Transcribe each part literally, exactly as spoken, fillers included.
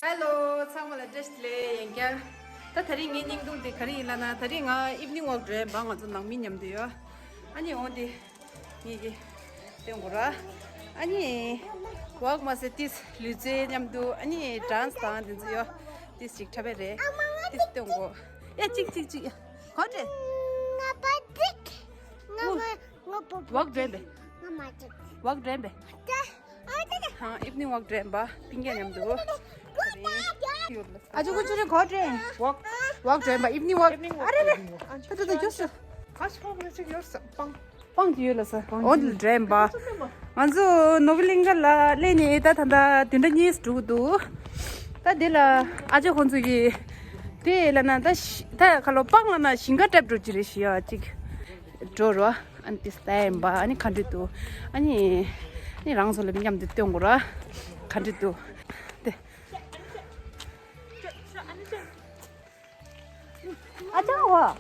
ཧེ་ལོ། ཚང་མ་ལ་བཀྲ་ཤིས་བདེ་ལེགས། ཡང་བསྐྱར། ད་དེ་རིང་ངའི་བརྙན་ཐུང་དེ་ག་རེ་ཡིན་ལབ་ན། དེ་རིང་ང་evening walk འགྲོ་ཡ་ཡིན་པ། ང་ཚོ་ནང་མི་མཉམ་དུ་ཡོད། ཨ་ནི་འོ་དེ་ངེད་ཀྱིས་སྟོན་དགོས་ར། ཨ་ནི་walk མ་ཟད་ཏིས་ལུས་རྩལ་མཉམ་དུ། ཨ་ནི་dance དང་དེ་ཚོ་ཡོད། ཏིས་ཅིག་འཁྲབ་པ་རེད། ཏིས་སྟོན་དགོས། ཡ་གཅིག་གཅིག་གཅིག་ཡ། ག་འདྲ། ང་པ་ཏིག་ང་མ། ང་པ་པ། walk འགྲོ་ཡིན་པས། ང་མ་ཏིག walk འགྲོ་ཡིན་པས། ད། ཨ་ད་ད། ཧང་evening walk འགྲོ་ཡིན་པ། པིང་རྒྱན་མཉམ་དུ། ཨ་ཅོ་ཀུན་ཆུ་རིང་གོ་འགྲོ་ཡིན། walk walk འགྲོ་ཡིན་པ། evening walk evening walk ཨ་རེ་རེ། evening walk ད་ད་ད་རྒྱུགས་སོ། ཁ་ཤས་ཁོང་རེ་ཅིག་ཡོད་ས་སྤང་། སྤང་གི་ཡོད་ལ་ས། འོ་འདི་འགྲོ་ཡིན་པ། ང་ཚོ་ནོར་བུ་གླིང་ག་ལ་སླེབས་ནས་ད་ད་ད་བདུན་ཕྲག་གཉིས་འགྲོ་གི་འདུག་ད་འདི་ལ་ཨ་ཅོ་ཁོང་ཚོ་གིས་དེ་ལབ་ན། ད་ཤི་ད་ཁ་ལོ་སྤང་ལབ་ན་ཞིང་ཁ་འཁྲབ་འགྲོ་གི་རེད་ཞུ་ཡ། ཅིག་འགྲོ་རོགས། ཨ་ནི་ཏིས་ལྟ་ཡིན་པ། ཨ་ནི་ག་འདྲ་འདུག་ཨ་ནི་ཨ་ནི་རང་ཚོ་ལ་མཉམ་དུ་སྟོན་དགོས་ར། ག་འདྲ་འདུག་དེ། ཨ་ཅག་བ།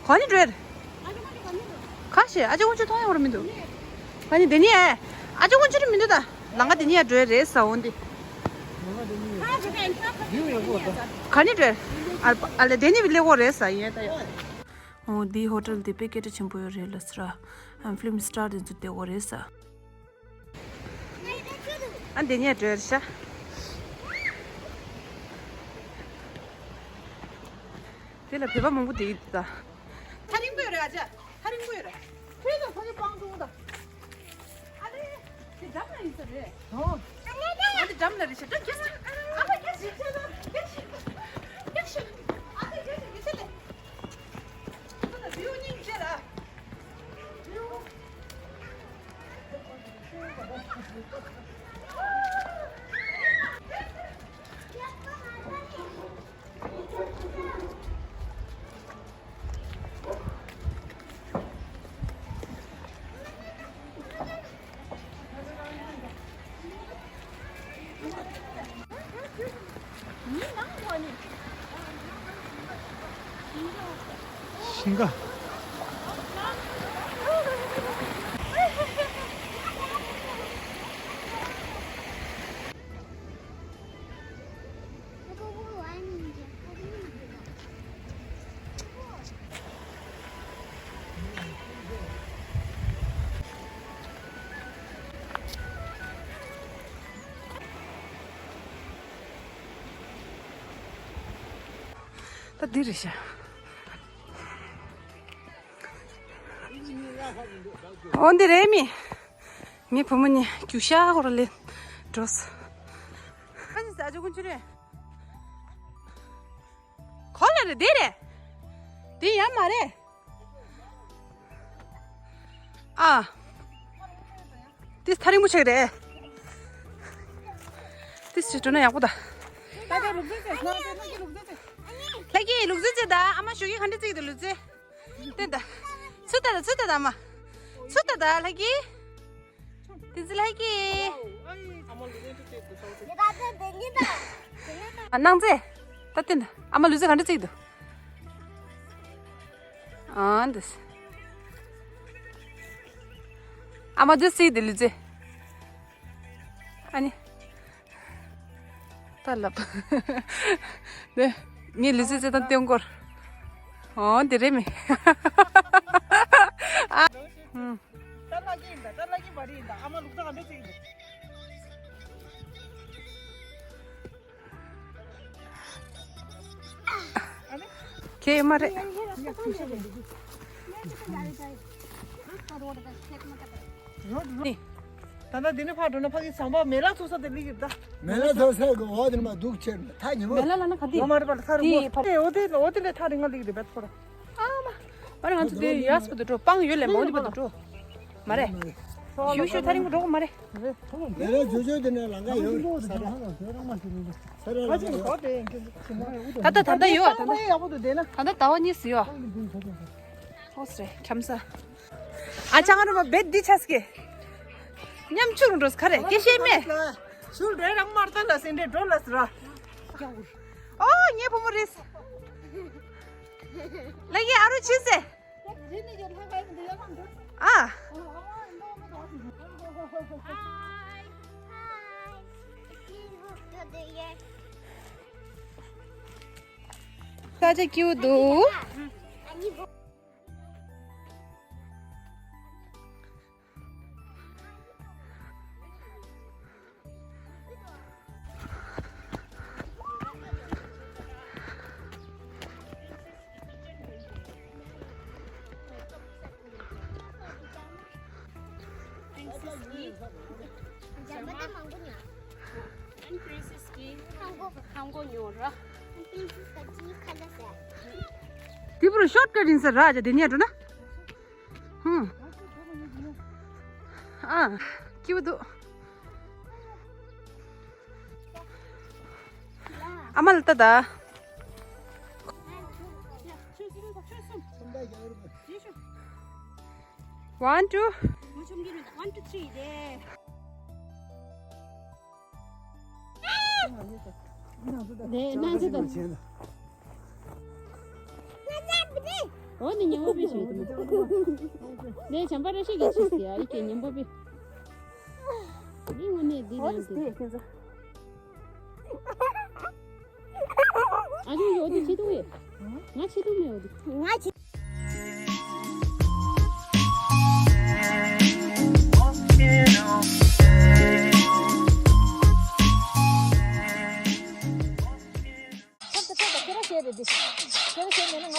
ག་ནས་འགྲོ་ཡ་རེད། ཁ་ཤས་ཨ་ཅག་ཀུན་ཆུ་མཐོང་ཡ་བར་མི་འདུག་ག་ནས་དེ་ནས་ཨ་ཅག་ཀུན་ཆུ་རེད་མི་འདུག་ད་ལམ་ཁ་དེ་ནས་ཡར་འགྲོ་ཡ་རེད་ས། འོ་འདི། ག་ནས་འགྲོ་ཡ། ཨ་ཨ་ལས་དེ་ནས་སླེབས་ཀྱི་རེད་ས། ཡིན་ད་ཡ། འོ་འདི་ཧོ་ཊེལ་དེ་དཔེ་སྐད་གྲགས་ཆེན་པོ་ཡོད་རེད་ལ་ཟེར། ཨ་ཕི་ལིམ་སི་ཊར་དེ་ཚོ་བསྡད་ཀྱི་རེད་ས། ཨ་འདི་ནས་འགྲོ་ཡ་རེད་ཤག་དེ་ལ་བོད་པ་མང་པོ་བསྡད་ཀྱི་འདུག་ད། ཐག་རིང་པོ་ཡོད་རེད། ཨ་ཅག་ཐག་རིང་པོ་ཡོད་རེད། ཁྱོད་ཚོ་ཕ་གི་སྤང་འགྲོ་གི་ད། ཨ་ལེ། དེ་འགྲམ་ལ་ཡིན་ས་རེད། ཨོ། ཨ་ལེ་འགྲམ་ལ་རེད་ཤག་ད་རྒྱགས་ཤིག་ཨ་ལེ་རྒྱགས་ཤིག་རྒྱགས་ཤིག་རྒྱགས་ཤིག་ཨ་ལེ་རྒྱགས་ཤིག་རྒྱགས་ཤིག་ཨ་ལེ། ཁྱོད་ཚོ་བེའུ་སྙིང་རྗེ་ལ། ཞིང་ཁ། ད་འདི་རེད་ཤག་འོ་འདི་རེད་མི། ངའི་བུ་མོ་གཉིས་རྒྱུག་ཤར་ཁོ་ར་ལེན་འགྲོ་སོང་། ཁ་ཅིག་ཟ་ཆོག་ཀུན་ཆུ་རེད། གོ་ལ་རེད། འདི་རེད། འདི་ཡར་མར་རེད། ཨ། འདི་ཐག་རིང་པོ་ཆགས་རེད། འདི་ཞིག་འགྲོ་ན་ཡག་པོ་ད། ལྷ་སྐྱིད་ལུག་རྫི་རྩེ་ད། ཨ་མ་ཞོགས་ཀྱི་ག་འདྲ་རྩེ་གི་འདུག་ལུག་རྫི། བསྟན་ད། ཚུར་ལྟ་ད། ཚུར་ལྟ་ད་ཨ་མ། ཚུར་ལྟ་ད་ལྷ་སྐྱིད། བསྟན་འཛིན་ལྷ་སྐྱིད། ཨ་སྣང་མཛེས། ད་བསྟན་ད། ཨ་མ་ལུག་རྫི་ག་འདྲ་རྩེ་གི་འདུག་ཨ་འདི། ཨ་མ་འདི་རྩེ་གི་འདུག་ལུག་རྫི། ཨ་ནི། ད་ལབ། ནས། ངས་ལུས་རྩལ་རྩེད་སྟངས་སྟོན་སྐོར། འོ་འདི་རེད་མི། ཨ། ཧུམ། ད་ལྷ་སྐྱིད་ཡིན་ད། ད་ལྷ་སྐྱིད་བ་རི་ཡིན་ད། ཨ་མ་ལུག་ད་ག་འདྲ་རྩེ་གི་འདུག་ཨ་ནི། ཁྱེད་མ་རེད། ནི། ད་ལྟ་འདི་ནས་ཕར་འགྲོ་ན་ཕ་གི་ཟམ་པ་མེ་ལ་ཚོགས་ས་དེ་སླེབས་ཀྱི་རེད་ད། མེ་ལ་ཚོགས་ས་གི་འོག་དེ་ནས་མར་འདུག་ཁྱེར་ཐག་ཉེ་མོ། མེ་ལ་ལ་ན་ག་དེ། ངོ་མ་རེད་པ་ལ་ཐག་རིང་པོ། དེ་འོ་དེ་འོ་དེ་ལས་ཐག་རིང་ང་སླེབས་ཀྱི་རེད་པ་ཐོ་ར། ཨ་མ། ཨ་རེ་ང་ཚོ་དེ་ཡས་པ་དུ་འགྲོ། སྤང་ཡོད་ལས་མ་འོ་དེ་པ་དུ་འགྲོ། མ་རེད། ཞུ་ཞུ་ཐག་རིང་པོ་འགྲོ་གི་མ་རེད། མེ་ལ་ཇོ་ཇོ་དེ་ནས་ལམ་ཁ་ཡོད་ས་ར། ས་ར་ལམ་ཁ་ཡོད། ད་ལྟ་ད་ལྟ་ཡོད་ད་ལྟ། ཡག་པོ་འདུག་བསྡད་ན། ད་ལྟ་ཟླ་བ་གཉིས་སུ་ཡོད། ཨོ་སི་རེད་འཁྱམ་ས། ཨ་ཅག་རུ་མ་བེད་འདི་ཆས་ཀྱི། ཉམ་ཆུང་འགྲོ་ས་ག་རེ་སྐད་ཤེས་མེད། ཞུ་འདྲེ་རང་མར་ལྟ་ལ་སེང་འདྲེ་འགྲོ་ལ་ཟེར་ར། ཨོ་ངའི་བུ་མོ་རེད། ལ་ཡི་ཨ་རུ་ཆི་ཟེ། ཨ། ས་ཆ་སྐྱིད་པོ་འདུག Princess གྱིས་ཧང་གོ་ཧང་གོ་ཉོ་ར། དེ་བུར་ཤོར་ཀ་ཊ་ཡིན་ས་ར་ཇ་དེ་ནས་འགྲོ་ན། ཧུམ། ཨ། སྐྱིད་པོ་འདུག་ཨ་མ་ལ་ལྟ་ད། One, two. One, two, three. 네, 나 지금. 언니 ཉམས་པ་བྱེད་ཀྱི་འདུག་ནས་བྱམས་པ་ར་ཤི་གི་ཆུ་ཟེར་ཡ་ཡི་གེ་ཉམས་པ་བྱེད། འདི་ངོ་ནས་འདི་རང་འདི། ཨ་ཅུ་ཡོད་དུ་ཆེ་དུ་ཡེ། ང་ཆེ་དུ་མེད་ཡོད་དུ། ང་ཆེ། ཁྱེད་ར་བཤད་རེད་འདི། ཁྱེད་ར་བཤད་མེད་ན་ང་ལ།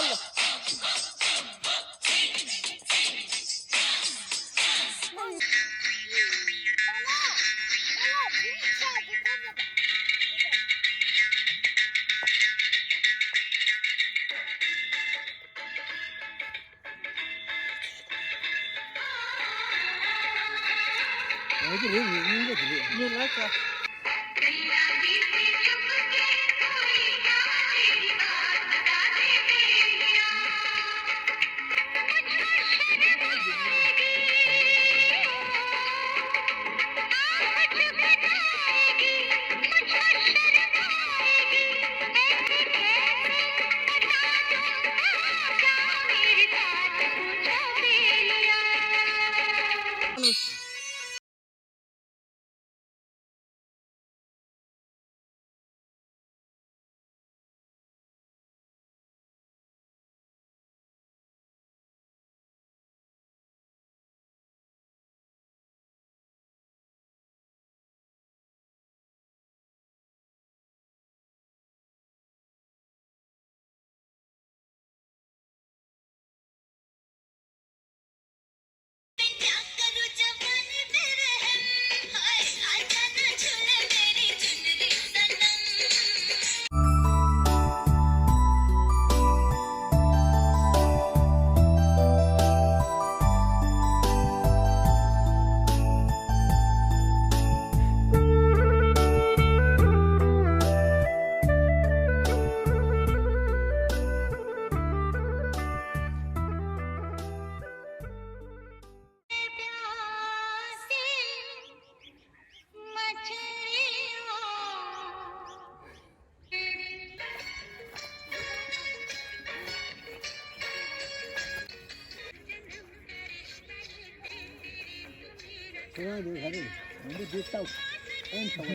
ཨ་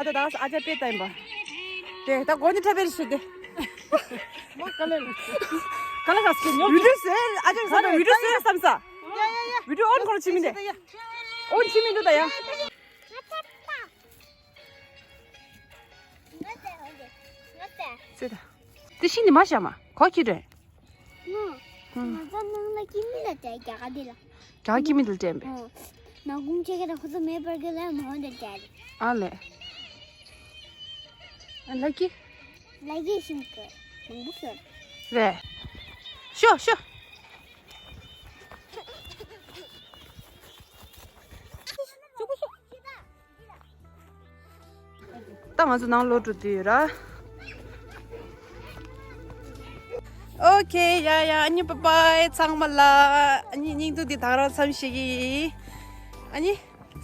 ད་ད་ཨ་ཅག་དཔེ་ལྟ་ཡིན་པ། དེ་ད་གོ་ནི་ཐ་བེར་ཤི་དེ། མ་ག་ལེ་ལ། ག་ལེ་ག་སྐྱེ་ཉོ་བི་ཌིའོ་ཟེར་ཨ་ཅག་བསམ་ན་བི་ཌིའོ་ཟེར་བསམ་ས། ཡ་ཡ་ཡ། བི་ཌིའོ་ཨོན་ཁོ་ར་ཆི་མི་འདི། ཡ་ཡ། ཨོན་ཆི་མི་འདུག་ད་ཡ། ཟེར་ད། དེ་ཤི་ནི་མ་ཤ་མ་གོ་ཁྱི་དྲན། ང་ང་ཚོ་ནང་ལ་ཀི་མི་ལ་དྲན་རྒྱ་གར་དེ་ལ། རྒྱ་གར་ཀི་མི་དེ་ལ་དྲན་པས། ཨོ། ནང་ཁུངས་ཆེ་གེ་ད་ཁོ་ཚོ་མེད་པར་གི་ལ་མ་འོང་དེ་དྲན། ཨ་ལས། ཨ་ལ་ཀི། ལ་ཀི་ཤིང་གི་མང་པོ་ཤོར། རེད། ཤོ་ཤོ། ད་ང་ཚོ་ནང་ལོག་འགྲོ་དུས་ཡོད་ར། ཨོ་ཁེ། ཡ་ཡ། ཨ་ནི་བཱའི་བཱའི་ཚང་མ་ལ། ཨ་ནི་སྙིང་སྡུག་འདི་དང་རང་མཚམས་ཤིག་ཨ་ནི་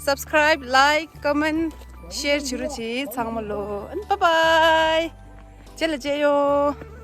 སབ་སི་ཀ་རའིབ། ལའིཀ། ཀོ་མེན་ཊི། ཤེར་བྱེད་རོགས་གྱིས་ཚང་མ་ལོ། ཨ་ནི་བཱའི་བཱའི། རྗེས་ལ་མཇལ་ཡོང་།